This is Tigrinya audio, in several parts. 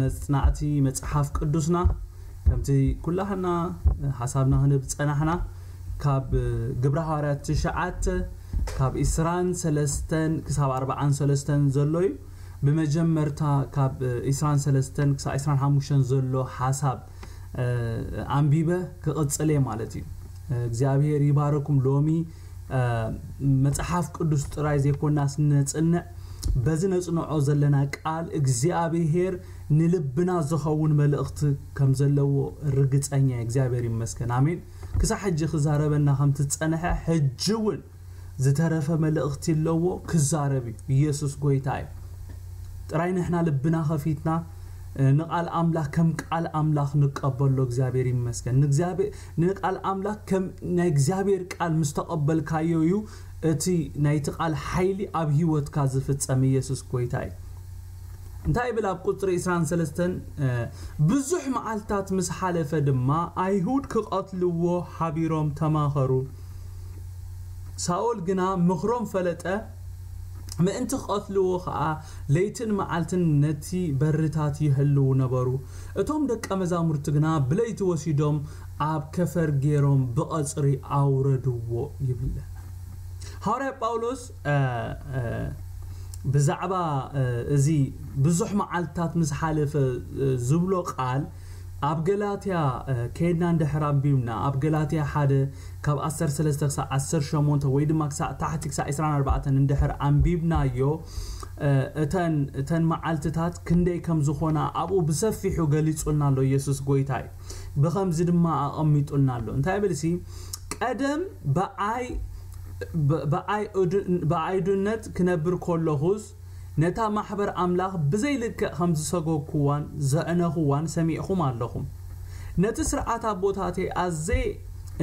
መጽናዕቲ መጽሓፍ ቅዱስና ከምቲ ኩላህና ሓሳብና ክንብ ጸናሕና ካብ ግብረ ሃዋርያት ትሽዓተ ካብ ዕስራን ሰለስተን ክሳብ ኣርባዓን ሰለስተን ዘሎ እዩ። ብመጀመርታ ካብ ዕስራን ሰለስተን ክሳብ ዕስራን ሓሙሽተን ዘሎ ሓሳብ ኣንቢበ ክቕጽል እየ ማለት እዩ። እግዚኣብሔር ይባረኩም። ሎሚ መጽሓፍ ቅዱስ ጥራይ ዘይኮናስ ነጽንዕ፣ በዚ ነጽንዖ ዘለና ቃል እግዚኣብሔር ንልብና ዝኸውን መልእኽቲ ከም ዘለዎ ርግጸኛ እየ። እግዚኣብሔር ይመስገን። ኣሜን። ክሳብ ሕጂ ክዛረበና ከም ትጸንሐ ሕጂ እውን ዝተረፈ መልእኽቲ ኣለዎ፣ ክዛረብ እዩ። ኢየሱስ ጎይታ እዩ። ጥራይ ንሕና ልብና ከፊትና ንቃል ኣምላኽ ከም ቃል ኣምላኽ ንቀበሎ። እግዚኣብሔር ይመስገን። ንቃል ኣምላኽ ከም ናይ እግዚኣብሔር ቃል ምስ ተቐበልካዮ እዩ እቲ ናይቲ ቃል ሓይሊ ኣብ ህይወትካ ዝፍጸም። ኢየሱስ ጎይታ እዩ። እንታይ ይብል ኣብ ቁጽሪ ዕስራን ሰለስተን? ብዙሕ መዓልታት ምስ ሓለፈ ድማ ኣይሁድ ክቐትልዎ ሓቢሮም ተማኸሩ። ሳኦል ግና ምኽሮም ፈለጠ፣ ምእንቲ ክቐትልዎ ኸኣ ለይትን መዓልትን ነቲ በርታት ይህልዉ ነበሩ። እቶም ደቀ መዛሙርቲ ግና ብለይቲ ወሲዶም ኣብ ከፈር ገይሮም ብቐጽሪ ኣውረድዎ ይብል። ሃዋርያ ጳውሎስ ብዛዕባ እዚ ብዙሕ መዓልትታት ምስ ሓለፈ ዝብሎ ቃል ኣብ ገላትያ ከይድና እንድሕር ኣንቢብና፣ ኣብ ገላትያ ሓደ ካብ ዓሰርተ ሰለስተ ክሳብ ዓሰርተ ሸሞንተ ወይ ድማ ክሳብ ታሕቲ ክሳብ ዕስራን ኣርባዕተን እንድሕር ኣንቢብናዮ፣ እተን መዓልትታት ክንደይ ከም ዝኾና ኣብኡ ብሰፊሑ ገሊጹልና ኣሎ። ኢየሱስ ጎይታ እዩ። ብኸምዚ ድማ ኣቐሚጡልና ኣሎ። እንታይ ይብል ሲ? ቀደም ብኣይ ብኣይዱነት ክነብር ከለኹስ ነታ ማሕበር ኣምላኽ ብዘይልክዕ ከም ዝሰጎግኩዋን ዘዕነኹዋን ሰሚዕኹም ኣለኹም። ነቲ ስርዓት ኣቦታተይ ኣዘ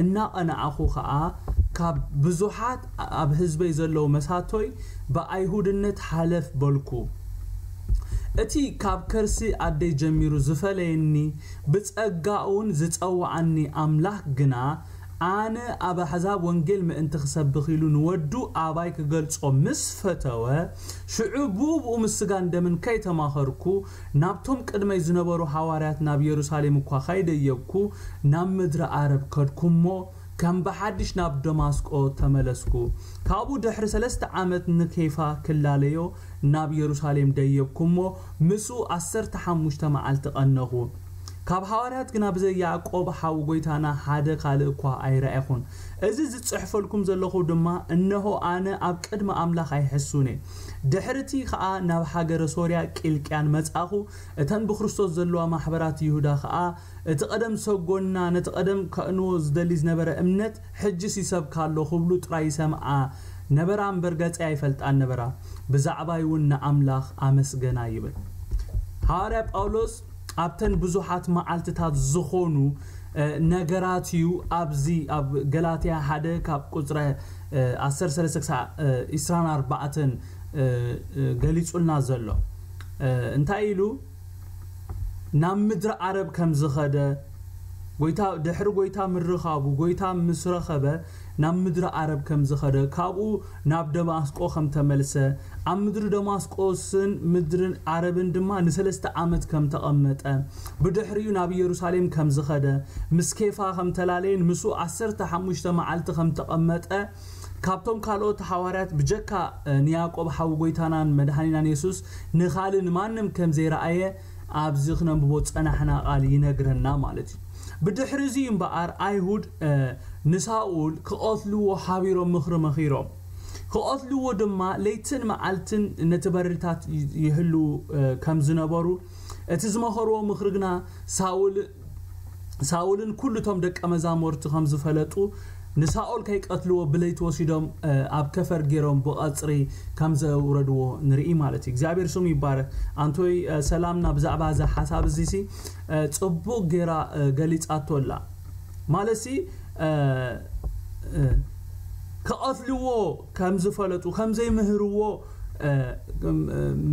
እናቐናዕኹ ኸኣ ካብ ብዙሓት ኣብ ህዝበይ ዘለዉ መሳቶይ ብኣይሁድነት ሓለፍ በልኩ። እቲ ካብ ከርሲ ኣደይ ጀሚሩ ዝፈለየኒ ብጸጋኡን ዝጸውዓኒ ኣምላኽ ግና ኣነ ኣብ ኣሕዛብ ወንጌል ምእንቲ ክሰብኽ ኢሉ ንወዱ ኣባይ ክገልጾ ምስ ፈተወ፣ ሽዑ ብኡ ብኡ ምስ ስጋን ደምን ከይተማኸርኩ ናብቶም ቅድመይ ዝነበሩ ሃዋርያት ናብ የሩሳሌም እኳ ከይደየብኩ ናብ ምድሪ ኣረብ ከድኩ እሞ ከም ብሓድሽ ናብ ደማስቆ ተመለስኩ። ካብኡ ድሕሪ ሰለስተ ዓመት ንኬፋ ክላለዮ ናብ የሩሳሌም ደየብኩ እሞ ምስኡ ዓሰርተ ሓሙሽተ መዓልቲ ቀነኹ። ካብ ሃዋርያት ግና ብዘይ ያዕቆብ ሓው ጎይታና ሓደ ካልእ እኳ ኣይረኣኹን። እዚ ዝጽሕፈልኩም ዘለኹ ድማ እነሆ ኣነ ኣብ ቅድሚ ኣምላኽ ኣይሕሱን እየ። ድሕርቲ ኸኣ ናብ ሃገረ ሶርያ ቂልቅያን መጻኹ። እተን ብክርስቶስ ዘለዋ ማሕበራት ይሁዳ ኸኣ እቲ ቀደም ሰጎና ነቲ ቀደም ከእንዎ ዝደሊ ዝነበረ እምነት ሕጅስ ይሰብካ ኣሎ ክብሉ ጥራይ ይሰምዓ ነበራ እምበር ገጸይ ኣይፈልጣን ነበራ። ብዛዕባይ እውን ንኣምላኽ ኣመስገና ይብል። ሃዋርያ ጳውሎስ ኣብተን ብዙሓት መዓልትታት ዝኾኑ ነገራት እዩ ኣብዚ ኣብ ገላትያ ሓደ ካብ ቁፅረ ዓሰርተ ሰለስተ ክሳብ ዕስራን ኣርባዕተን ገሊፁልና ዘሎ። እንታይ ኢሉ? ናብ ምድሪ ዓረብ ከም ዝኸደ፣ ጎይታ ድሕሪ ጎይታ ምርኻቡ፣ ጎይታ ምስ ረኸበ ናብ ምድሪ ዓረብ ከም ዝኸደ፣ ካብኡ ናብ ደማስቆ ከም ተመልሰ፣ ኣብ ምድሪ ደማስቆስን ምድርን ዓረብን ድማ ንሰለስተ ዓመት ከም ተቐመጠ፣ ብድሕሪኡ ናብ ኢየሩሳሌም ከም ዝኸደ፣ ምስ ኬፋ ከም ተላለየን ምስኡ ዓሰርተ ሓሙሽተ መዓልቲ ከም ተቐመጠ፣ ካብቶም ካልኦት ሃዋርያት ብጀካ ንያዕቆብ ሓው ጎይታናን መድኃኒናን የሱስ ንኻልእ ንማንም ከም ዘይረኣየ ኣብዚ ክነንብቦ ጸናሕና ቃል ይነግረና ማለት እዩ። ብድሕሪ እዚ እምበኣር ኣይሁድ ንሳኡል ክቐትልዎ ሓቢሮም ምኽሪ መኺሮም። ክቐትልዎ ድማ ለይትን መዓልትን ነቲ በርታት ይህልዉ ከም ዝነበሩ፣ እቲ ዝመኸርዎ ምኽሪ ግና ሳውል ሳውልን ኩሉ እቶም ደቀ መዛሙርቲ ከም ዝፈለጡ ንሳኦል ከይቀትልዎ ብለይቲ ወሲዶም ኣብ ከፈር ገይሮም ብቐጽሪ ከም ዘውረድዎ ንርኢ ማለት እዩ። እግዚኣብሔር ስሙ ይባረክ። ኣንቶይ ሰላምና ብዛዕባ እዚ ሓሳብ እዚ ሲ ጽቡቕ ገይራ ገሊጻቶ ኣላ። ማለት ሲ ክቐትልዎ ከም ዝፈለጡ ከም ዘይምህርዎ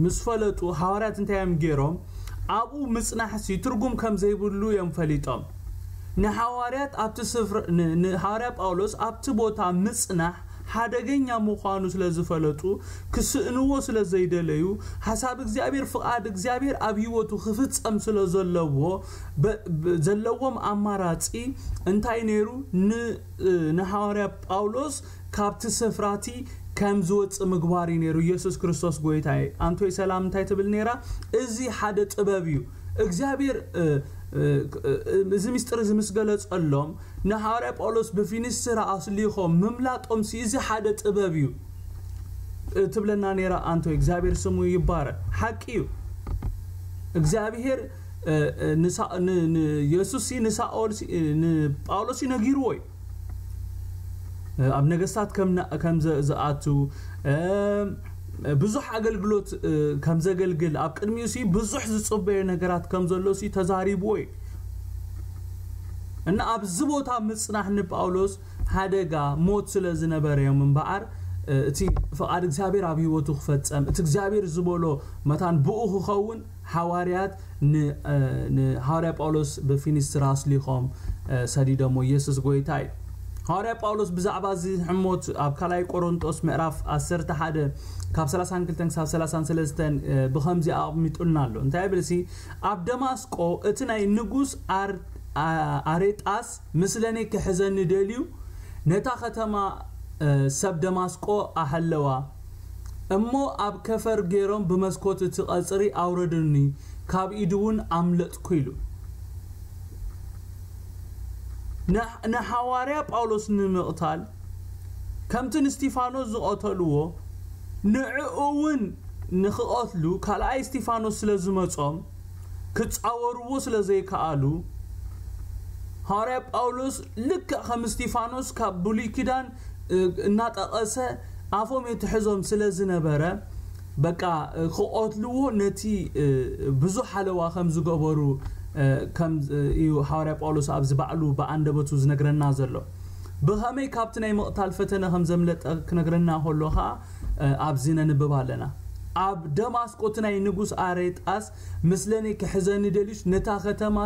ምስ ፈለጡ ሃዋርያት እንታይ እዮም ገይሮም? ኣብኡ ምጽናሕሲ ትርጉም ከም ዘይብሉ እዮም ፈሊጦም። ንሃዋርያት ኣብቲ ስፍራ ንሃዋርያ ጳውሎስ ኣብቲ ቦታ ምጽናሕ ሓደገኛ ምዃኑ ስለ ዝፈለጡ፣ ክስእንዎ ስለ ዘይደለዩ፣ ሓሳብ እግዚኣብሔር፣ ፍቓድ እግዚኣብሔር ኣብ ህይወቱ ክፍጸም ስለ ዘለዎ፣ በ- በ- ዘለዎም ኣማራጺ እንታይ ነይሩ? ን- ንሃዋርያ ጳውሎስ ካብቲ ስፍራቲ ከም ዝወፅእ ምግባር እዩ ነይሩ። ኢየሱስ ክርስቶስ ጎይታ እዩ። ኣንቶይ ሰላም እንታይ ትብል ነይራ? እዚ ሓደ ጥበብ እዩ። እግዚኣብሔር እዚ ምስጢር እዚ ምስ ገለጸሎም፣ ንሃዋርያ ጳውሎስ ብፊንስትራ ኣስሊኾም ምምላጦም ሲ እዚ ሓደ ጥበብ እዩ ትብለና ነይራ። ኣንቶይ እግዚኣብሔር ስሙ ይባረክ። ሓቂ እዩ። እግዚኣብሔር ንሳኦል ንጳውሎስ ነጊርዎ እዩ። ኣብ ነገስታት ከም ዝኣቱ፣ ብዙሕ ኣገልግሎት ከም ዘገልግል፣ ኣብ ቅድሚኡ ሲ ብዙሕ ዝጽበዮ ነገራት ከም ዘሎ ሲ ተዛሪብዎ እዩ። እና ኣብዚ ቦታ ምጽናሕ ንጳውሎስ ሓደጋ ሞት ስለ ዝነበረ እዮም እምበኣር፣ እቲ ፍቓድ እግዚኣብሔር ኣብ ህይወቱ ክፈጸም፣ እቲ እግዚኣብሔር ዝበሎ መታን ብኡ ክኸውን፣ ሓዋርያት ንሃዋርያ ጳውሎስ ብፊንስትራ ኣስሊኾም ሰዲዶሞ። ኢየሱስ ጎይታ እዩ። ሃዋርያ ጳውሎስ ብዛዕባ እዚ ሕሞት ኣብ ካልኣይ ቆሮንጦስ ምዕራፍ ዓሰርተ ሓደ ካብ ሰላሳን ክልተን ክሳብ ሰላሳን ሰለስተን ብኸምዚ ኣቕሚጡልና ኣሎ። እንታይ ይብል ሲ? ኣብ ደማስቆ እቲ ናይ ንጉስ ኣሬጣስ ምስለኔ ክሕዘኒ ደልዩ፣ ነታ ከተማ ሰብ ደማስቆ ኣሐለዋ እሞ፣ ኣብ ከፈር ገይሮም ብመስኮት እቲ ቀጽሪ ኣውረዱኒ፣ ካብ ኢዱ እውን ኣምለጥኩ ኢሉ። ንሓዋርያ ጳውሎስ ንምቕታል፣ ከምቲ ንስቲፋኖስ ዝቐተልዎ፣ ንዕኡ እውን ንኽቐትሉ ካልኣይ እስቲፋኖስ ስለ ዝመጾም፣ ክጻወርዎ ስለ ዘይከኣሉ፣ ሃዋርያ ጳውሎስ ልክዕ ከም እስቲፋኖስ ካብ ብሉይ ኪዳን እናጠቐሰ ኣፎም የትሕዞም ስለ ዝነበረ፣ በቃ ክቐትልዎ ነቲ ብዙሕ ሓለዋ ከም ዝገበሩ እዩ ሃዋርያ ጳውሎስ ኣብዚ ባዕሉ ብኣንደበቱ ዝነግረና ዘሎ። ብኸመይ ካብቲ ናይ ምቕታል ፈተነ ከም ዘምለጠ ክነግረና ከሎ ኸዓ ኣብዚ ነንብብ ኣለና። ኣብ ደማስቆ እቲ ናይ ንጉስ ኣሬጣስ ምስለኒ ክሕዘኒ ደልዩስ፣ ነታ ከተማ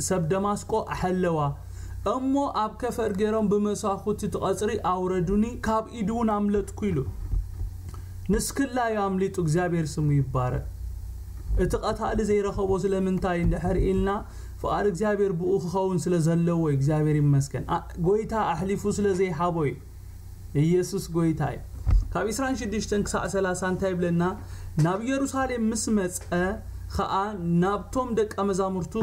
ሰብ ደማስቆ ኣሐለዋ እሞ፣ ኣብ ከፈር ገይሮም ብመሳኹቲ እቲ ቀጽሪ ኣውረዱኒ፣ ካብ ኢዱ እውን ኣምለጥኩ ኢሉ። ንስክላ እዩ ኣምሊጡ። እግዚኣብሔር ስሙ ይባረክ። እቲ ቀታሊ ዘይረኸቦ ስለምንታይ እንድሕር ኢልና፣ ፍቓድ እግዚኣብሔር ብኡ ክኸውን ስለ ዘለዎ እዩ። እግዚኣብሔር ይመስገን። ጎይታ ኣሕሊፉ ስለ ዘይሃቦ እዩ። ኢየሱስ ጎይታ እዩ። ካብ ዕስራን ሽዱሽተን ክሳዕ ሰላሳ እንታይ ይብለና? ናብ ኢየሩሳሌም ምስ መጸ ኸኣ ናብቶም ደቀ መዛሙርቱ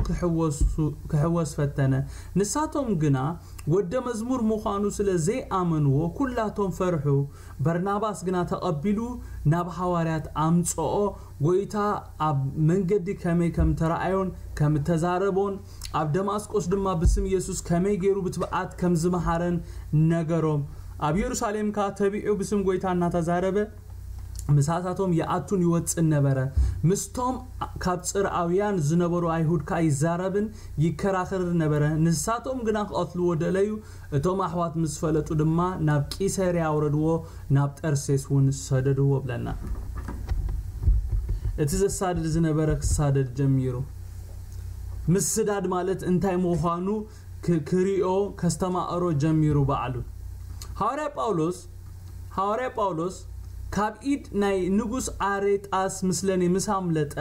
ክሕወስ ፈተነ። ንሳቶም ግና ወደ መዝሙር ምዃኑ ስለ ዘይኣመንዎ ኩላቶም ፈርሑ። በርናባስ ግና ተቐቢሉ ናብ ሃዋርያት ኣምጽኦ፣ ጎይታ ኣብ መንገዲ ከመይ ከም ተረኣዮን ከም እተዛረቦን፣ ኣብ ደማስቆስ ድማ ብስም የሱስ ከመይ ገይሩ ብትብዓት ከም ዝመሃረን ነገሮም። ኣብ የሩሳሌም ከኣ ተቢዑ ብስም ጎይታ እናተዛረበ ምሳታቶም ይኣቱን ይወጽእን ነበረ። ምስቶም ካብ ጽርኣውያን ዝነበሩ ኣይሁድ ከኣ ይዛረብን ይከራኸርን ነበረ። ንሳቶም ግና ክቐትልዎ ደለዩ። እቶም ኣሕዋት ምስ ፈለጡ ድማ ናብ ቂሰርያ ኣውረድዎ፣ ናብ ጠርሴስ እውን ሰደድዎ ብለና። እቲ ዘሳድድ ዝነበረ ክሳደድ ጀሚሩ። ምስዳድ ማለት እንታይ ምዃኑ ክሪኦ ከስተማቕሮ ጀሚሩ ባዕሉ። ሃዋርያ ጳውሎስ ሃዋርያ ጳውሎስ ካብ ኢድ ናይ ንጉስ ኣሬጣስ ምስለኒ ምስ ኣምለጠ፣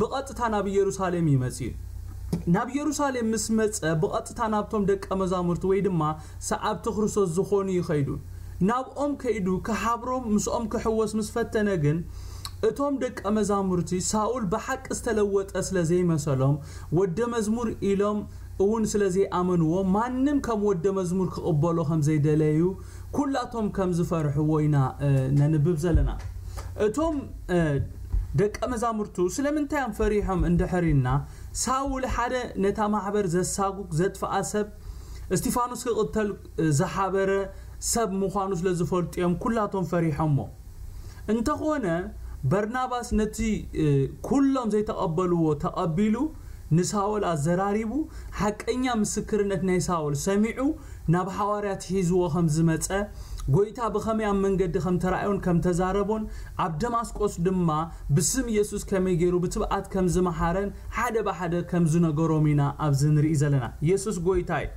ብቐጥታ ናብ ኢየሩሳሌም እዩ መጺኡ። ናብ ኢየሩሳሌም ምስ መጸ፣ ብቐጥታ ናብቶም ደቀ መዛሙርቲ ወይ ድማ ሰዓብቲ ክርስቶስ ዝኾኑ ይኸይዱ። ናብኦም ከይዱ ክሓብሮም ምስኦም ክሕወስ ምስ ፈተነ ግን፣ እቶም ደቀ መዛሙርቲ ሳውል ብሓቂ ዝተለወጠ ስለ ዘይመሰሎም፣ ወደ መዝሙር ኢሎም እውን ስለ ዘይኣመንዎ፣ ማንም ከም ወደ መዝሙር ክቕበሎ ከም ዘይደለዩ ኩላቶም ከም ዝፈርሕዎ ኢና ነንብብ ዘለና። እቶም ደቀ መዛሙርቱ ስለምንታይ እዮም ፈሪሖም እንድሕር ኢልና፣ ሳውል ሓደ ነታ ማሕበር ዘሳጉግ ዘጥፍኣ ሰብ፣ እስቲፋኖስ ክቕተል ዝሓበረ ሰብ ምዃኑ ስለ ዝፈልጡ እዮም ኩላቶም ፈሪሖሞ። እንተኾነ በርናባስ ነቲ ኩሎም ዘይተቐበልዎ ተቐቢሉ ንሳውል ኣዘራሪቡ፣ ሓቀኛ ምስክርነት ናይ ሳውል ሰሚዑ ናብ ሓዋርያት ሒዝዎ ከም ዝመጸ፣ ጎይታ ብኸመይ ኣብ መንገዲ ከም ተራእዮን ከም ተዛረቦን፣ ኣብ ደማስቆስ ድማ ብስም የሱስ ከመይ ገይሩ ብትብዓት ከም ዝመሓረን ሓደ ብሓደ ከም ዝነገሮም ኢና ኣብዚ ንርኢ ዘለና። የሱስ ጎይታ እዩ።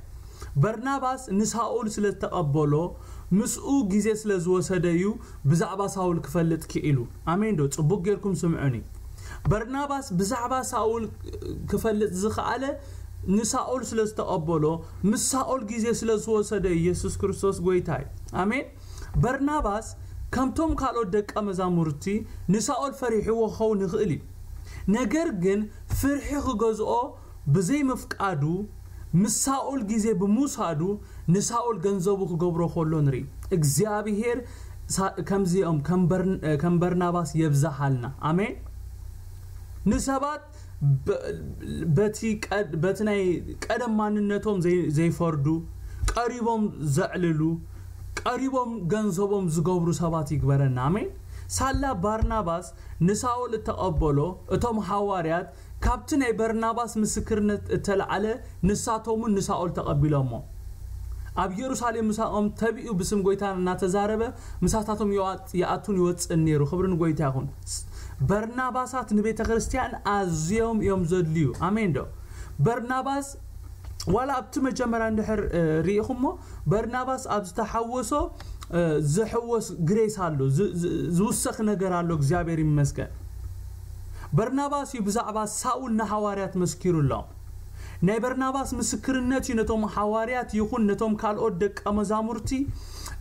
በርናባስ ንሳኦል ስለ ዝተቐበሎ ምስኡ ግዜ ስለ ዝወሰደ እዩ ብዛዕባ ሳውል ክፈልጥ ክኢሉ። ኣሜን ዶ? ጽቡቅ ጌርኩም ስምዑኒ። በርናባስ ብዛዕባ ሳውል ክፈልጥ ዝኸኣለ ንሳኦል ስለ ዝተቐበሎ ምስ ሳኦል ግዜ ስለ ዝወሰደ ኢየሱስ ክርስቶስ ጎይታ እዩ። ኣሜን። በርናባስ ከምቶም ካልኦት ደቀ መዛሙርቲ ንሳኦል ፈሪሕዎ ክኸውን ይኽእል እዩ። ነገር ግን ፍርሒ ክገዝኦ ብዘይምፍቃዱ ምስ ሳኦል ግዜ ብምውሳዱ ንሳኦል ገንዘቡ ክገብሮ ከሎ ንርኢ። እግዚኣብሔር ሳ- ከምዚኦም ከም በርን- ከም በርናባስ የብዝሃልና። ኣሜን። ንሰባት በ- በቲ ቀድ- በቲ ናይ ቀደም ማንነቶም ዘይ- ዘይፈርዱ፣ ቀሪቦም ዘዕልሉ፣ ቀሪቦም ገንዘቦም ዝገብሩ ሰባት ይግበረና። ኣሜን። ሳላ ባርናባስ ንሳኦል እተቐበሎ እቶም ሃዋርያት ካብቲ ናይ በርናባስ ምስክርነት እተለዓለ ንሳቶምን ንሳኦል ተቐቢሎሞ። ኣብ ኢየሩሳሌም ምሳኦም ተቢኡ ብስም ጎይታ እናተዛረበ ምሳታቶም ይዋ- ይኣቱን ይወፅእን ነይሩ። ክብሪ ንጎይታ ይኹን። በርናባሳት ንቤተ ክርስቲያን ኣዝዮም እዮም ዘድልዩ። ኣሜን ዶ? በርናባስ ዋላ ኣብቲ መጀመርያ እንድሕር እ፣ ርኢኹሞ በርናባስ ኣብ ዝተሓወሶ እ፣ ዝሕወስ ግሬስ ኣሎ፣ ዝ- ዝ- ዝውሰኽ ነገር ኣሎ። እግዚኣብሔር ይመስገን። በርናባስ እዩ ብዛዕባ ሳውል ንሃዋርያት መስኪሩሎም። ናይ በርናባስ ምስክርነት እዩ ነቶም ሃዋርያት ይኹን ነቶም ካልኦት ደቀ መዛሙርቲ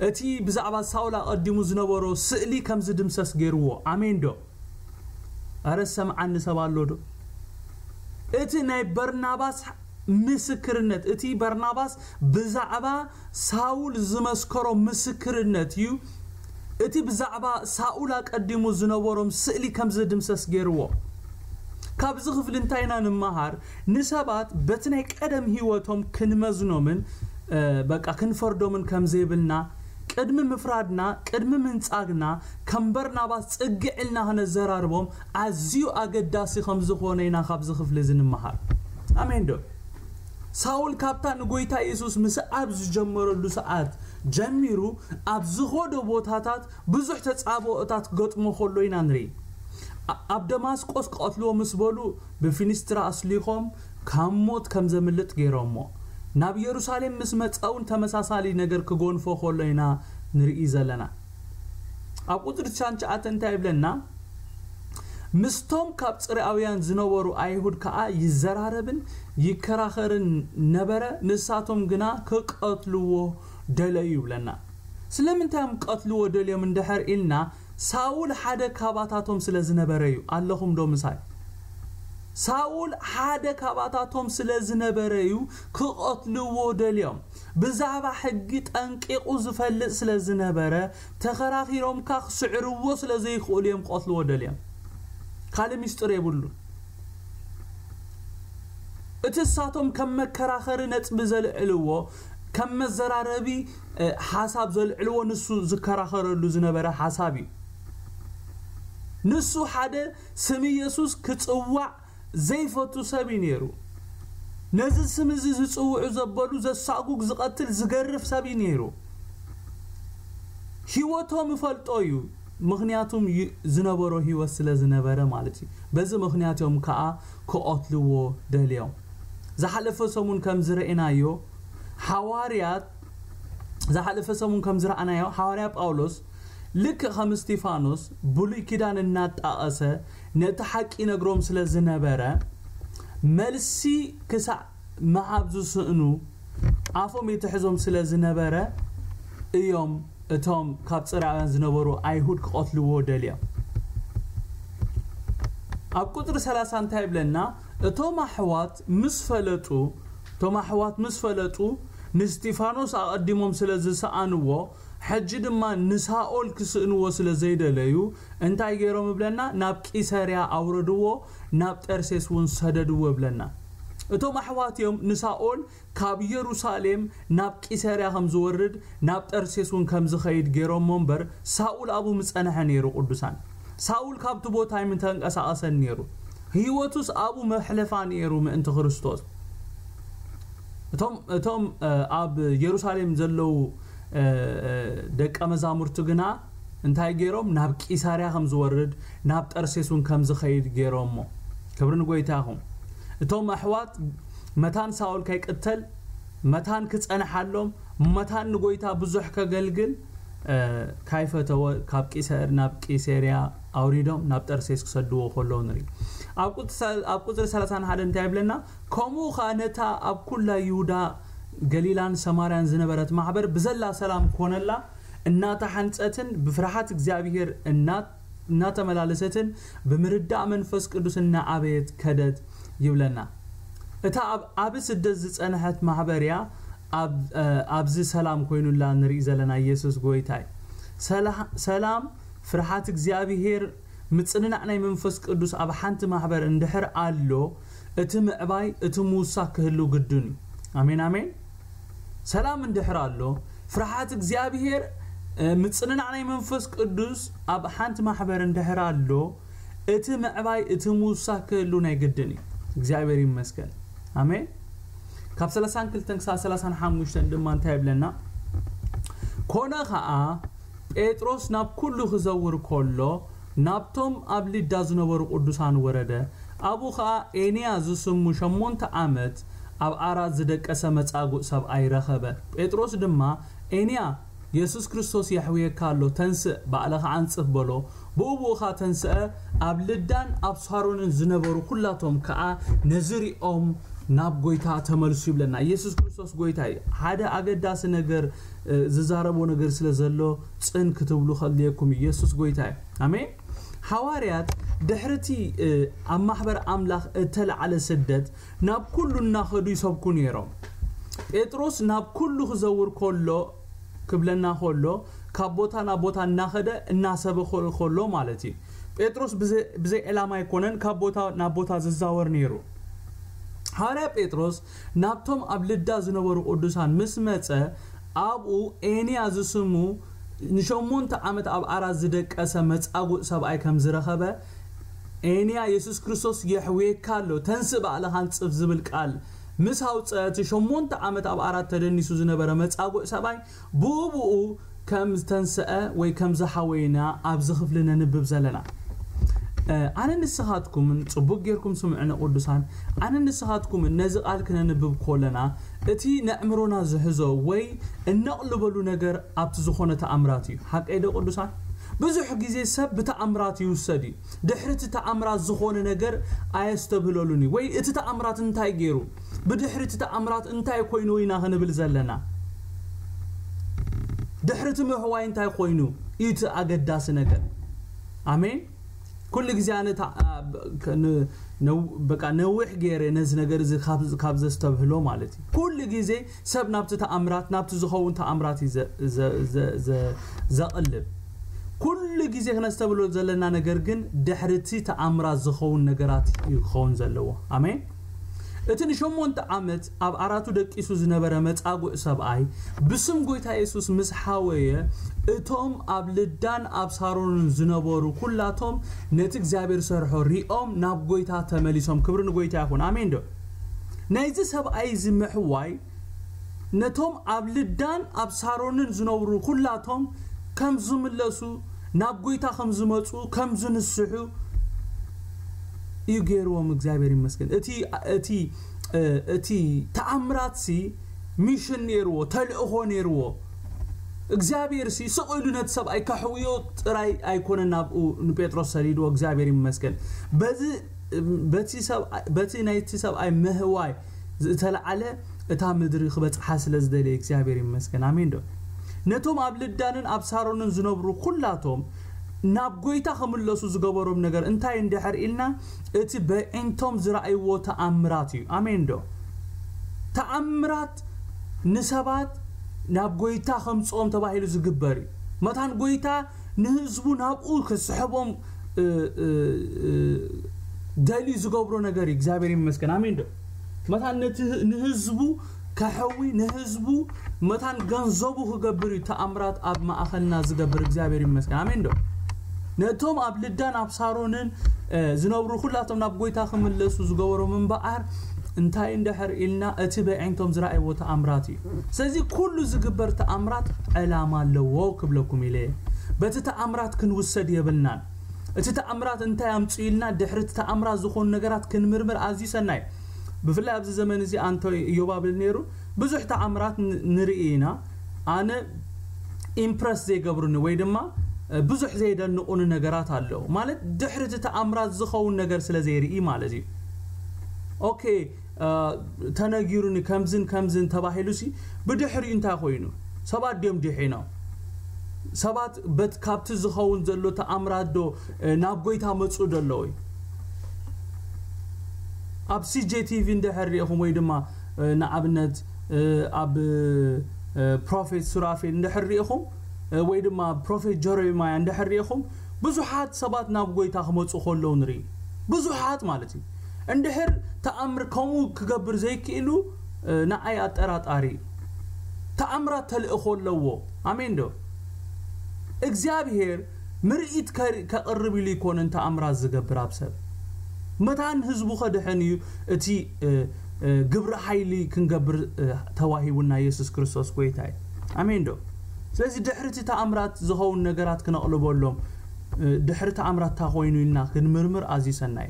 እቲ ብዛዕባ ሳውል ኣቐዲሙ ዝነበሮ ስእሊ ከም ዝድምሰስ ገይርዎ። ኣሜን ዶ? ኣረ ሰምዓኒ ሰብ ኣሎ ዶ? እቲ ናይ በርናባስ ምስክርነት፣ እቲ በርናባስ ብዛዕባ ሳውል ዝመስከሮ ምስክርነት እዩ። እቲ ብዛዕባ ሳውል ኣቀዲሙ ዝነበሮም ስእሊ ከም ዝድምሰስ ገይርዎ። ካብዚ ክፍሊ እንታይ ኢና ንመሃር? ንሰባት በቲ ናይ ቀደም ህይወቶም ክንመዝኖምን እ፣ በቃ ክንፈርዶምን ከም ዘይብልና ቅድሚ ምፍራድና ቅድሚ ምንጻግና ከም በርናባስ ጽግዕ ኢልና ክነዘራርቦም ኣዝዩ ኣገዳሲ ከም ዝኾነ ኢና ካብዚ ክፍሊ እዚ ንምሃር። ኣሜን ዶ? ሳውል ካብታ ንጎይታ የሱስ ምስዓብ ዝጀመረሉ ሰዓት ጀሚሩ ኣብ ዝኸዶ ቦታታት ብዙሕ ተጻብኦታት ክገጥሞ ከሎ ኢና ንርኢ። ኣ- ኣብ ደማስቆስ ክቐትልዎ ምስ በሉ ብፊኒስትራ ኣስሊኾም ካብ ሞት ከም ዘምልጥ ገይሮሞ። ናብ ኢየሩሳሌም ምስ መጸ እውን ተመሳሳሊ ነገር ክጎንፎ ከሎ ኢና ንርኢ ዘለና። ኣብ ቁጽሪ ትሽዓተ እንታይ ይብለና? ምስቶም ካብ ጽርኣውያን ዝነበሩ ኣይሁድ ከኣ ይዘራረብን ይከራኸርን ነበረ፣ ንሳቶም ግና ክቐትልዎ ደለዩ ይብለና። ስለምንታይ እዮም ክቐትልዎ ደልዮም እንድሕር ኢልና፣ ሳውል ሓደ ካባታቶም ስለ ዝነበረ እዩ። ኣለኹም ዶ ምሳይ? ሳውል ሓደ ካባታቶም ስለ ዝነበረ እዩ ክቐትልዎ ደልዮም። ብዛዕባ ሕጊ ጠንቂቑ ዝፈልጥ ስለ ዝነበረ ተኸራኺሮም ካ ክስዕርዎ ስለ ዘይኽእሉ እዮም ክቐትልዎ ደልዮም። ካልእ ሚስጥር የብሉን። እቲ እሳቶም ከም መከራኸሪ ነጥቢ ዘልዕልዎ ከም መዘራረቢ ሓሳብ ዘልዕልዎ ንሱ ዝከራኸረሉ ዝነበረ ሓሳብ እዩ። ንሱ ሓደ ስም ኢየሱስ ክጽዋዕ ዘይፈቱ ሰብ እዩ ነይሩ። ነዚ ስም እዚ ዝጽውዑ ዘበሉ ዘሳጉግ ዝቐትል ዝገርፍ ሰብ እዩ ነይሩ። ህይወቶም እፈልጦ እዩ። ምኽንያቱም ዝነበሮ ህይወት ስለ ዝነበረ ማለት እዩ። በዚ ምኽንያት እዮም ከዓ ክቐትልዎ ደልዮም። ዝሓለፈ ሰሙን ከም ዝረእናዮ ሓዋርያት ዝሓለፈ ሰሙን ከም ዝረኣናዮ ሓዋርያ ጳውሎስ ልክ ከም እስቲፋኖስ ብሉይ ኪዳን እናጣቐሰ ነቲ ሓቂ ነግሮም ስለ ዝነበረ መልሲ ክሳዕ ምሃብ ዝስእኑ ኣፎም ይትሕዞም ስለ ዝነበረ እዮም እቶም ካብ ጽርኣውያን ዝነበሩ ኣይሁድ ክቐትልዎ ደልዮም። ኣብ ቁጽሪ ሰላሳ እንታይ ይብለና? እቶም ኣሕዋት ምስ ፈለጡ እቶም ኣሕዋት ምስ ፈለጡ ንስጢፋኖስ ኣቐዲሞም ስለ ዝሰኣንዎ ሕጂ ድማ ንሳኦል ክስእንዎ ስለ ዘይደለዩ እንታይ ገይሮም ይብለና? ናብ ቂሰርያ ኣውረድዎ፣ ናብ ጠርሴስ እውን ሰደድዎ ይብለና። እቶም ኣሕዋት እዮም ንሳኦል ካብ ኢየሩሳሌም ናብ ቂሰርያ ከም ዝወርድ ናብ ጠርሴስ እውን ከም ዝኸይድ ገይሮሞ እምበር ሳኡል ኣብኡ ምጸንሐ ነይሩ። ቅዱሳን ሳኡል ካብቲ ቦታ ኣይምተንቀሳቐሰን ነይሩ። ህይወቱስ ኣብኡ መሕለፋ ነይሩ ምእንቲ ክርስቶስ። እቶም እቶም ኣብ ኢየሩሳሌም ዘለዉ ደቀ መዛሙርቱ ግና እንታይ ገይሮም ናብ ቂሳርያ ከም ዝወርድ ናብ ጠርሴስ እውን ከም ዝኸይድ ገይሮሞ። ክብሪ ንጎይታ ይኹን። እቶም ኣሕዋት መታን ሳኦል ከይቅተል መታን ክጸንሓሎም፣ መታን ንጎይታ ብዙሕ ከገልግል ካይፈተወ ካብ ቂሰር ናብ ቂሰርያ ኣውሪዶም ናብ ጠርሴስ ክሰድዎ ከለዉ ንርኢ። ኣብ ቁጽሪ ሰላሳን ሓደን እንታይ ይብለና? ከምኡ ኸኣ ነታ ኣብ ኩላ ይሁዳ፣ ገሊላን ሰማርያን ዝነበረት ማሕበር ብዘላ ሰላም ኮነላ፣ እናተሓንጸትን ብፍርሓት እግዚኣብሔር እናተመላለሰትን ብምርዳእ መንፈስ ቅዱስ እናዓበየት ከደት ይብለና። እታ ኣብ ዓቢ ስደት ዝጸንሐት ማሕበር እያ ኣብዚ ሰላም ኮይኑላ ንርኢ ዘለና። ኢየሱስ ጎይታ እዩ። ሰላም፣ ፍርሓት እግዚኣብሔር፣ ምጽንናዕ ናይ መንፈስ ቅዱስ ኣብ ሓንቲ ማሕበር እንድሕር ኣሎ፣ እቲ ምዕባይ፣ እቲ ምውሳኽ ክህሉ ግድን እዩ። ኣሜን፣ ኣሜን። ሰላም እንድሕር ኣሎ፣ ፍርሓት እግዚኣብሔር፣ ምጽንናዕ ናይ መንፈስ ቅዱስ ኣብ ሓንቲ ማሕበር እንድሕር ኣሎ፣ እቲ ምዕባይ፣ እቲ ምውሳኽ ክህሉ ናይ ግድን እዩ። እግዚኣብሔር ይመስገን። ኣሜን። ካብ ሰላሳን ክልተን ክሳብ ሰላሳን ሓሙሽተን ድማ እንታይ ይብለና? ኮነ ኸኣ፣ ጴጥሮስ ናብ ኩሉ ክዘውር ከሎ፣ ናብቶም ኣብ ልዳ ዝነበሩ ቅዱሳን ወረደ። ኣብኡ ኸኣ ኤንያ ዝስሙ ሸሞንተ ዓመት ኣብ ዓራት ዝደቀሰ መጻጉእ ሰብኣይ ረኸበ። ጴጥሮስ ድማ፣ ኤንያ፣ የሱስ ክርስቶስ የሕውየካ ኣሎ፣ ተንስእ፣ ባዕልኻ ኣንጽፍ በሎ። ብኡ ብኡ ኸኣ ተንስአ፣ ኣብ ልዳን ኣብ ሳሮንን ዝነበሩ ኩላቶም ከኣ ነዚ ሪኦም ናብ ጎይታ ተመልሱ ይብለና። ኢየሱስ ክርስቶስ ጎይታ እዩ። ሓደ ኣገዳሲ ነገር ዝዛረቦ ነገር ስለ ዘሎ ጽን ክትብሉ ከድልየኩም። ኢየሱስ ጎይታ እዩ። ኣሜን። ሓዋርያት ድሕርቲ ኣብ ማሕበር ኣምላኽ እተለዓለ ስደት ናብ ኩሉ እናኸዱ ይሰብኩ ነይሮም። ጴጥሮስ ናብ ኩሉ ክዘውር ከሎ ክብለና ከሎ ካብ ቦታ ናብ ቦታ እናኸደ እናሰበኸ ከሎ ማለት እዩ። ጴጥሮስ ብዘይ ዕላማ ኣይኮነን ካብ ቦታ ናብ ቦታ ዝዛወር ነይሩ። ሓዋርያ ጴጥሮስ ናብቶም ኣብ ልዳ ዝነበሩ ቅዱሳን ምስ መጸ ኣብኡ ኤንያ ዝስሙ ንሸሞንተ ዓመት ኣብ ዓራት ዝደቀሰ መጻጉእ ሰብኣይ ከም ዝረኸበ፣ ኤንያ የሱስ ክርስቶስ የሕውየካ ኣሎ፣ ተንስእ ባዕልኻ ንጽፍ ዝብል ቃል ምስ ኣውጸ እቲ ሸሞንተ ዓመት ኣብ ዓራት ተደኒሱ ዝነበረ መጻጉእ ሰብኣይ ብኡ ብኡ ከም ዝተንስአ ወይ ከም ዝሓወይና ኣብዚ ክፍሊ ነንብብ ዘለና። ኣነ ንስኻትኩምን ጽቡቅ ጌርኩም ስምዑኒ ቅዱሳን፣ ኣነ ንስኻትኩምን ነዚ ቃል ክነንብብ ኮለና እቲ ነዕምሮና ዝሕዞ ወይ እነቕልበሉ ነገር ኣብቲ ዝኾነ ተኣምራት እዩ። ሓቀይ ዶ ቅዱሳን? ብዙሕ ግዜ ሰብ ብተኣምራት ይውሰድ እዩ። ድሕሪ እቲ ተኣምራት ዝኾነ ነገር ኣየስተብህለሉን እዩ። ወይ እቲ ተኣምራት እንታይ ገይሩ? ብድሕሪ እቲ ተኣምራት እንታይ ኮይኑ ኢና ክንብል ዘለና? ድሕሪ እቲ ምሕዋይ እንታይ ኮይኑ እዩ እቲ ኣገዳሲ ነገር? ኣሜን። ኩሉ ግዜ ኣነ በቃ ነዊሕ ገይረ ነዚ ነገር እዚ ካብ ዘስተብህሎ ማለት እዩ። ኩሉ ግዜ ሰብ ናብቲ ተኣምራት ናብቲ ዝኸውን ተኣምራት እዩ ዘቕልብ። ኩሉ ግዜ ክነስተብህሎ ዘለና ነገር ግን ድሕሪ እቲ ተኣምራት ዝኸውን ነገራት እዩ ክኸውን ዘለዎ። ኣሜን። እቲ ንሸሞንተ ዓመት ኣብ ዓራቱ ደቂሱ ዝነበረ መጻጉእ ሰብኣይ ብስም ጎይታ የሱስ ምስ ሓወየ እቶም ኣብ ልዳን ኣብ ሳሮንን ዝነበሩ ኩላቶም ነቲ እግዚኣብሔር ሰርሖ ሪኦም ናብ ጎይታ ተመሊሶም። ክብሪ ንጎይታ ይኹን። ኣሜን ዶ? ናይዚ ሰብኣይ እዚ ምሕዋይ ነቶም ኣብ ልዳን ኣብ ሳሮንን ዝነብሩ ኩላቶም ከም ዝምለሱ ናብ ጎይታ ከም ዝመፁ ከም ዝንስሑ እዩ ገይርዎም። እግዚኣብሔር ይመስገን። እቲ እቲ እቲ ተኣምራት ሲ ሚሽን ነይርዎ፣ ተልእኾ ነይርዎ። እግዚኣብሔር ሲ ስቕ ኢሉ ነቲ ሰብኣይ ከሕውዮ ጥራይ ኣይኮነን ናብኡ ንጴጥሮስ ሰዲድዎ። እግዚኣብሔር ይመስገን። በዚ በቲ ሰብ በቲ ናይቲ ሰብኣይ ምህዋይ ዝተለዓለ እታ ምድሪ ክበጽሓ ስለ ዝደለየ እግዚኣብሔር ይመስገን። ኣሜን ዶ? ነቶም ኣብ ልዳንን ኣብ ሳሮንን ዝነብሩ ኩላቶም ናብ ጎይታ ክምለሱ ዝገበሮም ነገር እንታይ እንድሕር ኢልና እቲ በዒንቶም ዝረኣይዎ ተኣምራት እዩ። ኣሜን ዶ? ተኣምራት ንሰባት ናብ ጎይታ ከምጽኦም ተባሂሉ ዝግበር እዩ። መታን ጎይታ ንህዝቡ ናብኡ ክስሕቦም ደልዩ ዝገብሮ ነገር እዩ። እግዚኣብሔር ይመስገን። ኣሜን ዶ? መታን ነቲ ንህዝቡ ከሐዊ ንህዝቡ መታን ገንዘቡ ክገብር እዩ ተኣምራት ኣብ ማእኸልና ዝገብር። እግዚኣብሔር ይመስገን። ኣሜን ዶ? ነቶም ኣብ ልዳን ኣብ ሳሮንን ዝነብሩ ኩላቶም ናብ ጎይታ ክምለሱ ዝገበሮም እምበኣር እንታይ እንድሕር ኢልና እቲ በዒንቶም ዝረኣይዎ ተኣምራት እዩ። ስለዚ ኩሉ ዝግበር ተኣምራት ዕላማ ኣለዎ ክብለኩም ኢለ እየ። በቲ ተኣምራት ክንውሰድ የብልናን። እቲ ተኣምራት እንታይ ኣምፅኡ ኢልና ድሕሪ እቲ ተኣምራት ዝኾኑ ነገራት ክንምርምር ኣዝዩ ሰናይ። ብፍላይ ኣብዚ ዘመን እዚ ኣንቶ እዮብ ብል ነይሩ ብዙሕ ተኣምራት ንርኢ ኢና። ኣነ ኢምፕረስ ዘይገብሩኒ ወይ ድማ ብዙሕ ዘይደንቑኒ ነገራት ኣለዉ። ማለት ድሕሪ እቲ ተኣምራት ዝኸውን ነገር ስለ ዘይርኢ ማለት እዩ። ኦኬ፣ ተነጊሩኒ ከምዝን ከምዝን ተባሂሉ ሲ ብድሕሪኡ እንታይ ኮይኑ? ሰባት ድዮም ድሒኖም? ሰባት በት ካብቲ ዝኸውን ዘሎ ተኣምራት ዶ ናብ ጎይታ መፁ ዶ ኣለዉ? ኣብ CJTV እንድሕር ሪኢኹም ወይ ድማ ንኣብነት ኣብ ፕሮፌት ሱራፌል እንድሕር ሪኢኹም ወይ ድማ ፕሮፌት ጀረማያ እንድሕር ሪኢኹም ብዙሓት ሰባት ናብ ጎይታ ክመፁ ከለዉ ንርኢ። ብዙሓት ማለት እዩ። እንድሕር ተኣምር ከምኡ ክገብር ዘይክእሉ ንዓይ ኣጠራጣሪ እዩ። ተኣምራት ተልእኾ ኣለዎ። ኣሜን ዶ? እግዚኣብሔር ምርኢት ከር- ከቕርብ ኢሉ ኣይኮነን ተኣምራት ዝገብር ኣብ ሰብ። መታን ህዝቡ ከድሕን እዩ እቲ ግብሪ ሓይሊ ክንገብር ተዋሂቡና። የሱስ ክርስቶስ ጎይታ እዩ። ኣሜን ዶ? ስለዚ ድሕሪ እቲ ተኣምራት ዝኸውን ነገራት ክነቕልበሎም፣ ድሕሪ ተኣምራት እንታይ ኮይኑ ኢልና ክንምርምር ኣዝዩ ሰናይ።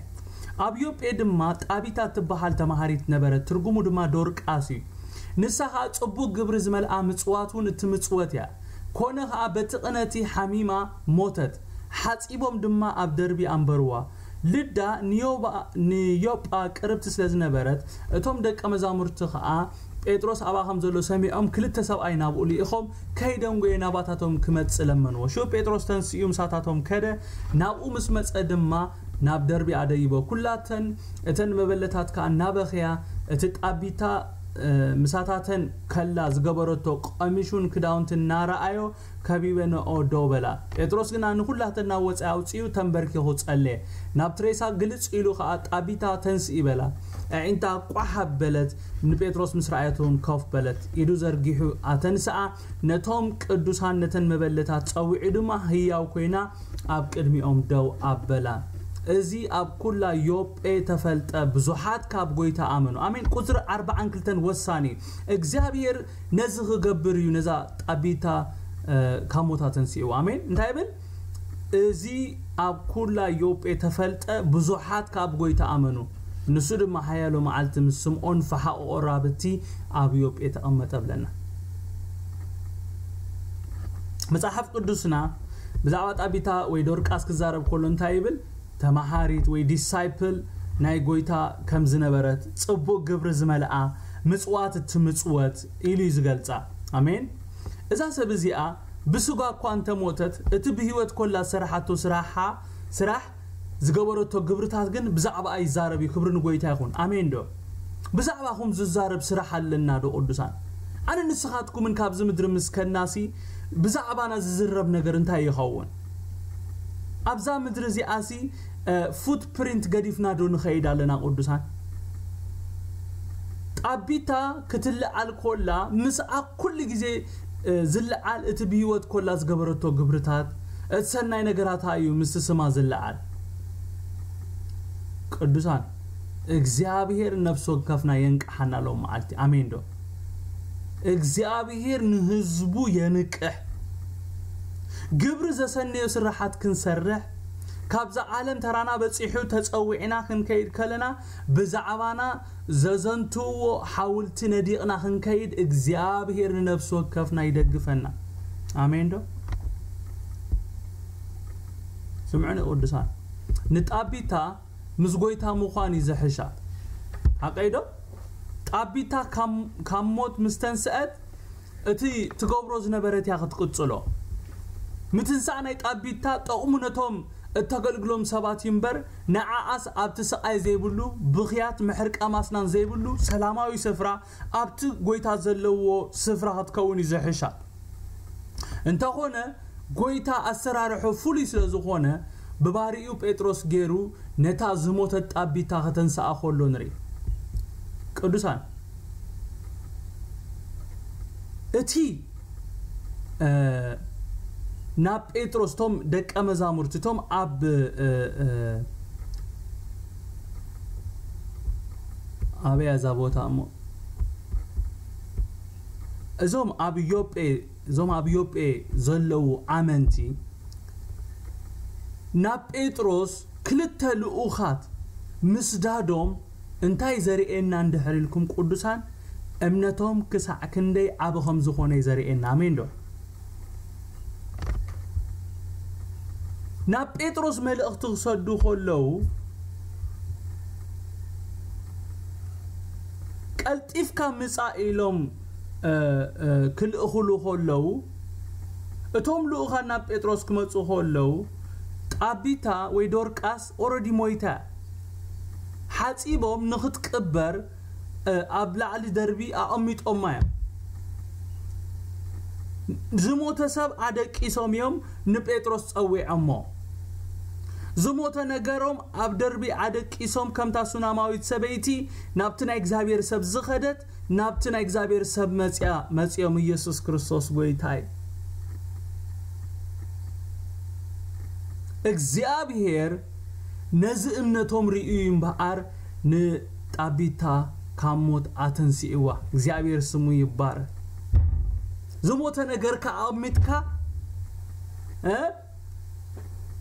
ኣብ ዮጴ ድማ ጣቢታ እትበሃል ተማሃሪት ነበረት፣ ትርጉሙ ድማ ዶርቃስ እዩ። ንሳ ኸኣ ጽቡቕ ግብሪ ዝመልኣ ምጽዋት እውን እትምጽወት እያ። ኮነ ኸኣ በቲ ቅነቲ ሓሚማ ሞተት። ሓጺቦም ድማ ኣብ ደርቢ ኣንበርዋ። ልዳ ንዮባ- ንዮጳ ቅርብቲ ስለ ዝነበረት፣ እቶም ደቀ መዛሙርቲ ኸኣ ጴጥሮስ ኣብኣ ከም ዘሎ ሰሚዖም፣ ክልተ ሰብኣይ ናብኡ ልኢኾም፣ ከይደንጎየ ናባታቶም ክመጽእ ለመንዎ። ሽዑ ጴጥሮስ ተንሲኡ ምሳታቶም ከደ፣ ናብኡ ምስ መጸ ድማ ናብ ደርቢ ኣደይቦ። ኩላተን እተን መበለታት ከኣ እናበኸያ፣ እቲ ጣቢታ ምሳታተን ከላ ዝገበረቶ ቀሚሹን ክዳውንትን እናረኣዮ፣ ከቢበንኦ ደው በላ። ጴጥሮስ ግና ንኹላተን ናብ ወጻኢ ኣውጺኡ ተንበርኪኹ ጸለየ። ናብቲ ሬሳ ግልጽ ኢሉ ኸኣ፣ "ጣቢታ ተንስኢ" በላ። ኣዒንታ ቋሕ ኣበለት፣ ንጴጥሮስ ምስ ረኣየት እውን ኮፍ በለት። ኢዱ ዘርጊሑ ኣተንስኣ፣ ነቶም ቅዱሳን ነተን መበለታት ጸዊዑ ድማ ህያው ኮይና ኣብ ቅድሚኦም ደው ኣበላ። እዚ ኣብ ኩላ ዮጴ ተፈልጠ፣ ብዙሓት ካብ ጎይታ ኣመኑ። ኣሜን። ቁጽሪ ኣርባዓን ክልተን ወሳኒ። እግዚኣብሔር ነዚ ክገብር እዩ ነዛ ጣቢታ ካብ ሞታ ተንስእዋ። ኣሜን። እንታይ ይብል? እዚ ኣብ ኩላ ዮጴ ተፈልጠ፣ ብዙሓት ካብ ጎይታ ኣመኑ። ንሱ ድማ ሓያሎ መዓልቲ ምስ ስምዖን ፈሓቕ ቆራብቲ ኣብ ዮጴ ተቐመጠ ብለና። መጽሓፍ ቅዱስና ብዛዕባ ጣቢታ ወይ ዶርቃስ ክዛረብ ከሎ እንታይ ይብል? ተማሃሪት ወይ ዲሳይፕል ናይ ጎይታ ከም ዝነበረት፣ ጽቡቕ ግብሪ ዝመልኣ፣ ምጽዋት እትምጽወት ኢሉ እዩ ዝገልጻ። ኣሜን። እዛ ሰብ እዚኣ ብስጋ እኳ እንተሞተት፣ እቲ ብህይወት ኮላ ዝሰራሓቶ ስራሓ ስራሕ ዝገበረቶ ግብርታት ግን ብዛዕባኣ ይዛረብ እዩ። ክብሪ ንጎይታ ይኹን። ኣሜን ዶ? ብዛዕባኹም ዝዛረብ ስራሕ ኣለና ዶ ቅዱሳን? ኣነ ንስኻትኩምን ካብዚ ምድሪ ምስ ከድናሲ ብዛዕባና ዝዝረብ ነገር እንታይ ይኸውን? ኣብዛ ምድሪ እዚኣሲ ፉት ፕሪንት ገዲፍና ዶ ንኸይድ ኣለና ቅዱሳን? ጣቢታ ክትልዓል ኮላ ምስኣ ኩሉ ግዜ ዝለዓል እቲ ብህይወት ኮላ ዝገበረቶ ግብርታት እቲ ሰናይ ነገራታ እዩ ምስቲ ስማ ዝለዓል። ቅዱሳን እግዚኣብሔር ነፍሲ ወከፍና የንቅሓና ሎም መዓልቲ። ኣሜን ዶ? እግዚኣብሔር ንህዝቡ የንቅሕ። ግብሪ ዘሰነዮ ስራሓት ክንሰርሕ፣ ካብዛ ዓለም ተራና በጺሑ ተጸዊዕና ክንከይድ ከለና ብዛዕባና ዘዘንትውዎ ሓውልቲ ነዲቕና ክንከይድ እግዚኣብሔር ንነፍሲ ወከፍና ይደግፈና። ኣሜን ዶ? ስምዑኒ ቅዱሳን፣ ንጣቢታ ምስ ጎይታ ምዃን እዩ ዘሕሻ። ሓቀይ ዶ? ጣቢታ ካብ ሞት ምስ ተንስአት እቲ ትገብሮ ዝነበረት እያ ክትቅጽሎ። ምትንሳእ ናይ ጣቢታ ጠቕሙ ነቶም እተገልግሎም ሰባት እዩ እምበር፣ ንዓኣስ ኣብቲ ስቓይ ዘይብሉ፣ ብኽያት ምሕርቃም ኣስናን ዘይብሉ ሰላማዊ ስፍራ ኣብቲ ጎይታ ዘለዎ ስፍራ ክትከውን እዩ ዘሕሻ። እንተኾነ ጎይታ ኣሰራርሑ ፍሉይ ስለ ዝኾነ ብባሪኡ ጴጥሮስ ገይሩ ነታ ዝሞተት ጣቢታ ከተንስኣ ከሎ ንርኢ። ቅዱሳን እቲ ናብ ጴጥሮስ እቶም ደቀ መዛሙርቲ እቶም ኣብ ኣበያ እዛ ቦታ እሞ እዞም ኣብ ዮጴ እዞም ኣብ ዮጴ ዘለዉ ኣመንቲ ናብ ጴጥሮስ ክልተ ልኡኻት ምስዳዶም እንታይ ዘርእየና እንድሕር ኢልኩም ቅዱሳን፣ እምነቶም ክሳዕ ክንደይ ዓቢ ከም ዝኾነ እዩ ዘርእየና። ኣሜን ዶ? ናብ ጴጥሮስ መልእኽቲ ክሰዱ ከለዉ፣ ቀልጢፍካ ምጻእ ኢሎም፣ እ፣ እ፣ ክልእኽሉ ከለዉ፣ እቶም ልኡኻን ናብ ጴጥሮስ ክመጹ ከለዉ፣ ጣቢታ ወይ ዶርቃስ ኦረዲ ሞይታ። ሓጺቦም ንኽትቅበር፣ እ፣ ኣብ ላዕሊ ደርቢ ኣቐሚጦማ እዮም። ዝሞተ ሰብ ኣደቂሶም እዮም ንጴጥሮስ ጸዊዖሞ። ዝሞተ ነገሮም ኣብ ደርቢ ኣደቂሶም፣ ከምታ ሱናማዊት ሰበይቲ ናብቲ ናይ እግዚኣብሔር ሰብ ዝኸደት፣ ናብቲ ናይ እግዚኣብሔር ሰብ መጽያ፣ መጽዮም፣ ኢየሱስ ክርስቶስ ጐይታ እዩ። እግዚኣብሔር ነዚ እምነቶም ርእዩ እምበኣር ንጣቢታ ካብ ሞት ኣተንሲእዋ። እግዚኣብሔር ስሙ ይባረክ። ዝሞተ ነገርካ ኣቕሚጥካ፣ እ፣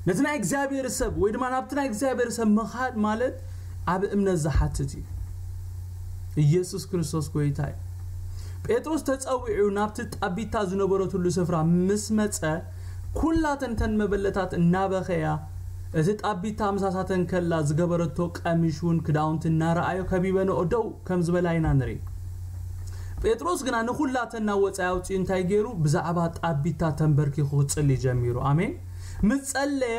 ነቲ ናይ እግዚኣብሔር ሰብ ወይ ድማ ናብቲ ናይ እግዚኣብሔር ሰብ ምኻድ ማለት ኣብ እምነት ዝሓትት እዩ። ኢየሱስ ክርስቶስ ጐይታ እዩ። ጴጥሮስ ተጸዊዑ ናብቲ ጣቢታ ዝነበረትሉ ስፍራ ምስ መጸ፣ ኩላተን እተን መበለታት እናበኸያ፣ እቲ ጣቢታ ምሳሳተን ከላ ዝገበረቶ ቀሚሽ እውን ክዳውንቲ እናረኣዮ ከቢበንኦ ደው ከም ዝበላ ኢና ንርኢ። ጴጥሮስ ግና ንኹላተን ናብ ወጻኢ ኣውጺኡ እንታይ ገይሩ? ብዛዕባ ጣቢታ ተንበርኪኹ ክጽሊ ጀሚሩ። ኣሜን። ምስ ጸለየ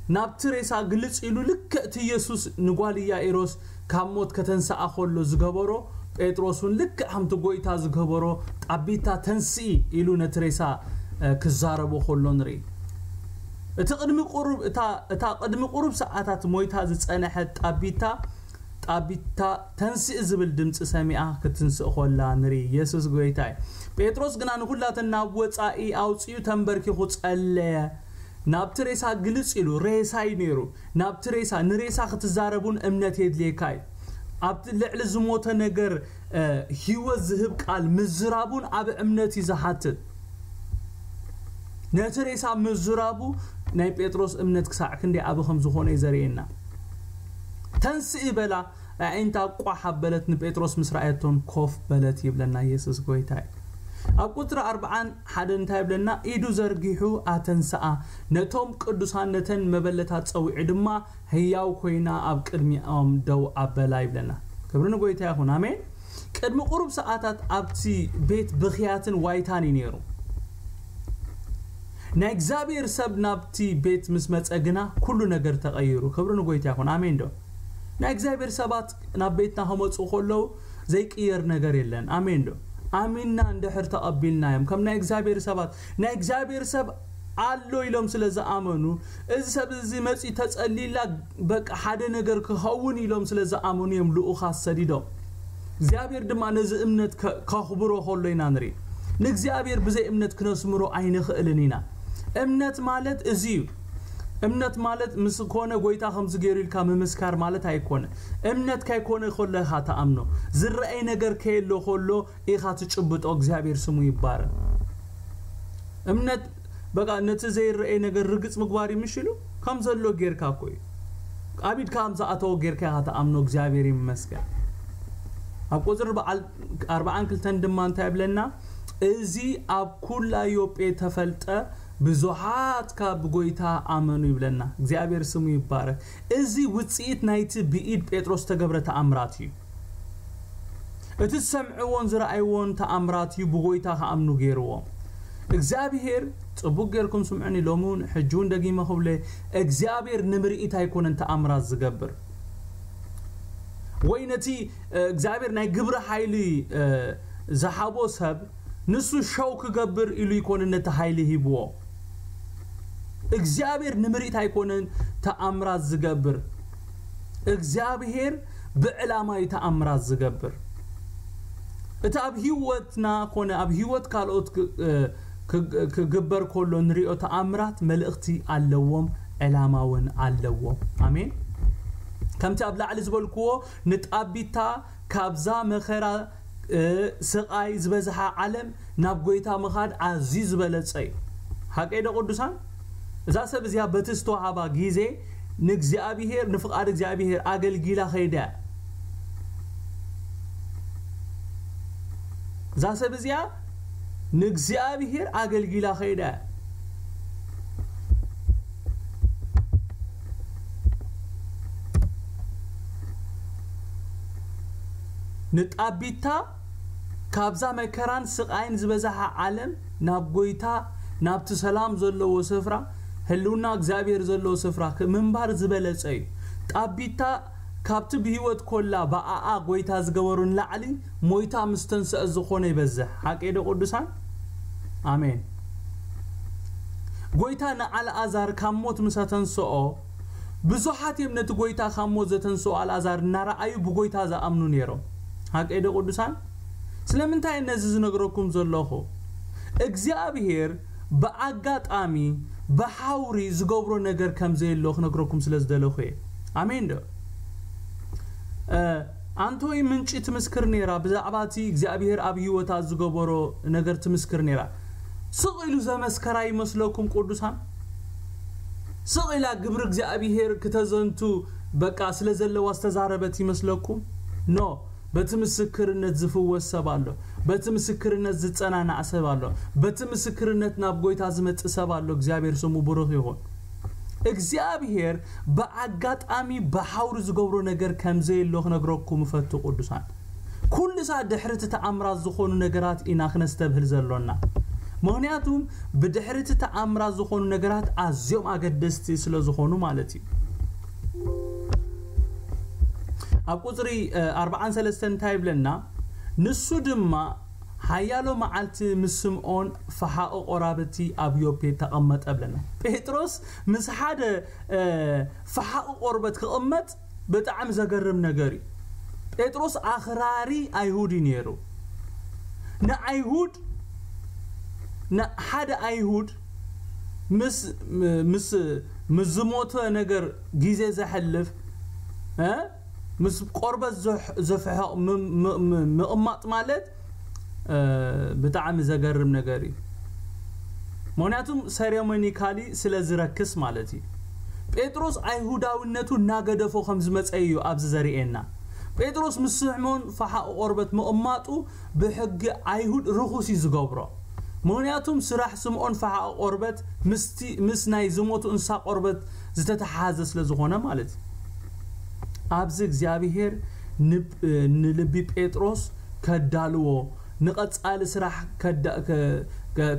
ናብቲ ሬሳ ግልጽ ኢሉ፣ ልክዕ እቲ ኢየሱስ ንጓል ኢያኢሮስ ካብ ሞት ከተንስኣ ከሎ ዝገበሮ፣ ጴጥሮስ እውን ልክዕ ከምቲ ጐይታ ዝገበሮ፣ "ጣቢታ ተንስኢ" ኢሉ ነቲ ሬሳ፣ እ፣ ክዛረቦ ከሎ ንርኢ። እቲ ቅድሚ ቁሩብ፣ እታ፣ እታ ቅድሚ ቁሩብ ሰዓታት ሞይታ ዝጸንሐት ጣቢታ፣ "ጣቢታ ተንስኢ" ዝብል ድምጺ ሰሚዓ ክትንስእ ከላ ንርኢ። ኢየሱስ ጐይታ እዩ። ጴጥሮስ ግና ንኹላተን ናብ ወጻኢ ኣውጺኡ ተንበርኪኹ ጸለየ። ናብቲ ሬሳ ግልጽ ኢሉ፣ ሬሳ እዩ ነይሩ። ናብቲ ሬሳ፣ ንሬሳ ክትዛረብ እውን እምነት የድልየካ እዩ። ኣብቲ ልዕሊ ዝሞተ ነገር፣ እ፣ ህይወት ዝህብ ቃል ምዝራብ እውን ኣብ እምነት እዩ ዝሓትት። ነቲ ሬሳ ምዝራቡ ናይ ጴጥሮስ እምነት ክሳዕ ክንደይ ዓቢ ከም ዝኾነ እዩ ዘርእየና። "ተንስኢ" በላ፣ ኣዒንታ ቋሕ ኣበለት፣ ንጴጥሮስ ምስ ረኣየቶን ኮፍ በለት ይብለና። ኢየሱስ ጐይታ እዩ። ኣብ ቁጽሪ ኣርብዓን ሓደን እንታይ ይብለና? "ኢዱ ዘርጊሑ ኣተንስኣ፣ ነቶም ቅዱሳን ነተን መበለታት ጸዊዑ ድማ ህያው ኮይና ኣብ ቅድሚኦም ደው ኣበላ" ይብለና። ክብሪ ንጐይታ ይኹን። ኣሜን። ቅድሚ ቁሩብ ሰዓታት ኣብቲ ቤት ብኽያትን ዋይታን እዩ ነይሩ። ናይ እግዚኣብሔር ሰብ ናብቲ ቤት ምስ መጸ ግና ኩሉ ነገር ተቐይሩ። ክብሪ ንጐይታ ይኹን። ኣሜን ዶ? ናይ እግዚኣብሔር ሰባት ናብ ቤትና ክመጹ ከለዉ ዘይቅየር ነገር የለን። ኣሜን ዶ? ኣሚንና እንድሕር ተቐቢልናዮም፣ ከም ናይ እግዚኣብሔር ሰባት፣ ናይ እግዚኣብሔር ሰብ ኣሎ ኢሎም ስለ ዝኣመኑ፣ "እዚ ሰብ እዚ መጺኡ ተጸሊላ፣ በቃ ሓደ ነገር ክኸውን" ኢሎም ስለ ዝኣመኑ እዮም ልኡኻት ሰዲዶም። እግዚኣብሔር ድማ ነዚ እምነት ከ-፣ ከኽብሮ ከሎ ኢና ንርኢ። ንእግዚኣብሔር ብዘይ እምነት ክነስምሮ ኣይንኽእልን ኢና። እምነት ማለት እዚ እዩ። እምነት ማለት ምስ ኮነ ጐይታ ከምዚ ገይሩ ኢልካ ምምስካር ማለት ኣይኮነ። እምነት ከይኮነ ከሎ ኢኻ ትኣምኖ። ዝረኣይ ነገር ከየሎ ከሎ ኢኻ ትጭብጦ። እግዚኣብሔር ስሙ ይባረክ። እምነት በቃ ነቲ ዘይረኣይ ነገር ርግጽ ምግባር እዩ፣ ምሽ ኢሉ ከም ዘሎ ጌርካ እኮ እዩ። ኣብ ኢድካ ከም ዝኣተወ ጌርካ ኢኻ ትኣምኖ። እግዚኣብሔር ይመስገን። ኣብ ቁጽሪ በዓል ኣርብዓን ክልተን ድማ እንታይ ይብለና? "እዚ ኣብ ኩላ ዮጴ ተፈልጠ፣ ብዙሓት ካብ ጐይታ ኣመኑ" ይብለና። እግዚኣብሔር ስሙ ይባረክ። እዚ ውጽኢት ናይቲ ብኢድ ጴጥሮስ ተገብረ ተኣምራት እዩ። እቲ ዝሰምዕዎን ዝረኣይዎን ተኣምራት እዩ ብጐይታ ክኣምኑ ገይርዎም። እግዚኣብሔር፣ ጽቡቕ ጌርኩም ስምዑኒ፣ ሎሚ እውን፣ ሕጂ እውን ደጊመ ክብሎ፣ እግዚኣብሔር ንምርኢት ኣይኮነን ተኣምራት ዝገብር። ወይ ነቲ፣ እ፣ እግዚኣብሔር ናይ ግብሪ ሓይሊ፣ እ፣ ዝሃቦ ሰብ ንሱ ሸው ክገብር ኢሉ ይኮነ ነቲ ሓይሊ ሂብዎ። እግዚኣብሔር ንምርኢት ኣይኮነን ተኣምራት ዝገብር። እግዚኣብሔር ብዕላማ እዩ ተኣምራት ዝገብር። እቲ ኣብ ህይወትና ኮነ ኣብ ህይወት ካልኦት ክ-፣ እ፣ ክ-፣ ክግበር ከሎ ንሪኦ ተኣምራት መልእኽቲ ኣለዎም፣ ዕላማ እውን ኣለዎም። ኣሜን። ከምቲ ኣብ ላዕሊ ዝበልክዎ ንጣቢታ ካብዛ መኸራ፣ እ፣ ስቓይ ዝበዝሓ ዓለም ናብ ጐይታ ምኻድ ኣዝዩ ዝበለጸ እዩ። ሓቀይ ዶ ቅዱሳን? እዛ ሰብ እዚኣ በቲ ዝተዋሃባ ግዜ ንእግዚኣብሔር፣ ንፍቓድ እግዚኣብሔር ኣገልጊላ ኸይዳ እያ። እዛ ሰብ እዚኣ ንእግዚኣብሔር ኣገልጊላ ኸይዳ እያ። ንጣቢታ ካብዛ መከራን ስቓይን ዝበዝሓ ዓለም ናብ ጎይታ፣ ናብቲ ሰላም ዘለዎ ስፍራ፣ ህልውና እግዚኣብሔር ዘለዎ ስፍራ ምንባር ዝበለጸ እዩ። ጣቢታ ካብቲ ብህይወት ኮላ ብኣኣ ጎይታ ዝገበሩ ንላዕሊ ሞይታ ምስ ተንስአ ዝኾነ ይበዝሕ። ሓቂ ዶ ቅዱሳን? ኣሜን። ጎይታ ንኣልኣዛር ካብ ሞት ምስ ኣተንስኦ፣ ብዙሓት እዮም ነቲ ጎይታ ካብ ሞት ዘተንስኦ ኣልኣዛር እናረኣዩ ብጎይታ ዝኣምኑ ነይሮም። ሓቂ ዶ ቅዱሳን? ስለምንታይ ነዚ ዝነግረኩም ዘለኹ? እግዚኣብሔር ብኣጋጣሚ ብሓውሪ ዝገብሮ ነገር ከም ዘየሎ ክነግረኩም ስለ ዝደለኹ እየ። ኣሜን ዶ? ኣንቶይ ምንጪ ትምስክር ነይራ። ብዛዕባ እቲ እግዚኣብሔር ኣብ ህይወታ ዝገበሮ ነገር ትምስክር ነይራ። ስቕ ኢሉ ዘመስከራ ይመስለኩም ቅዱሳን? ስቕ ኢላ ግብሪ እግዚኣብሔር ክተዘንቱ በቃ ስለ ዘለዋ ዝተዛረበት ይመስለኩም? ኖ። በቲ ምስክርነት ዝፍወስ ሰብ ኣሎ። በቲ ምስክርነት ዝጸናናዕ ሰብ ኣሎ። በቲ ምስክርነት ናብ ጎይታ ዝመጽእ ሰብ ኣሎ። እግዚኣብሔር ስሙ ብሩኽ ይኹን። እግዚኣብሔር ብኣጋጣሚ ብሓውሪ ዝገብሮ ነገር ከም ዘየሎ ክነግረኩም እፈቱ ቅዱሳን። ኩሉ ሰዓት ድሕሪ እቲ ተኣምራት ዝኾኑ ነገራት ኢና ክነስተብህል ዘሎና። ምኽንያቱም ብድሕሪ እቲ ተኣምራት ዝኾኑ ነገራት ኣዝዮም ኣገደስቲ ስለ ዝኾኑ ማለት እዩ። ኣብ ቁፅሪ ኣርባዓን ሰለስተን እንታይ ይብለና? ንሱ ድማ ሓያሎ መዓልቲ ምስ ስምዖን ፈሓኦ ቆራብቲ ኣብ ዮፔ ተቐመጠ ብለና። ጴጥሮስ ምስ ሓደ ፈሓኦ ቆርበት ክቕመጥ ብጣዕሚ ዘገርም ነገር እዩ። ጴጥሮስ ኣኽራሪ ኣይሁድ እዩ ነይሩ። ንኣይሁድ ሓደ ኣይሁድ ምስ ምስ ምስ ዝሞተ ነገር ግዜ ዘሕልፍ ምስ ቆርበት ዘፍሕቕ ምቕማጥ ማለት ብጣዕሚ ዘገርም ነገር እዩ። ምክንያቱም ሰሬሞኒካሊ ስለ ዝረክስ ማለት እዩ። ጴጥሮስ ኣይሁዳውነቱ እናገደፎ ከም ዝመፀ እዩ ኣብዚ ዘርእየና። ጴጥሮስ ምስ ስምዖን ፈሓኦ ቆርበት ምቕማጡ ብሕጊ ኣይሁድ ርኹስ እዩ ዝገብሮ። ምክንያቱም ስራሕ ስምዖን ፈሓኦ ቆርበት ምስ ናይ ዝሞቱ እንስሳ ቆርበት ዝተተሓዘ ስለ ዝኾነ ማለት እዩ። ኣብዚ እግዚኣብሔር ንልቢ ጴጥሮስ ከዳልዎ፣ ንቐጻሊ ስራሕ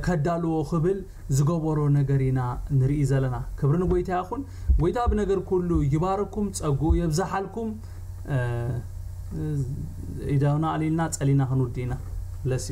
ከዳልዎ ክብል ዝገበሮ ነገር ኢና ንርኢ ዘለና። ክብሪ ንጎይታ ይኹን። ጎይታ ብነገር ኩሉ ይባርኩም፣ ጸጉኡ የብዛሓልኩም። ኢዳውና ኣሊልና ጸሊና ክንውድ ኢና። ለሲ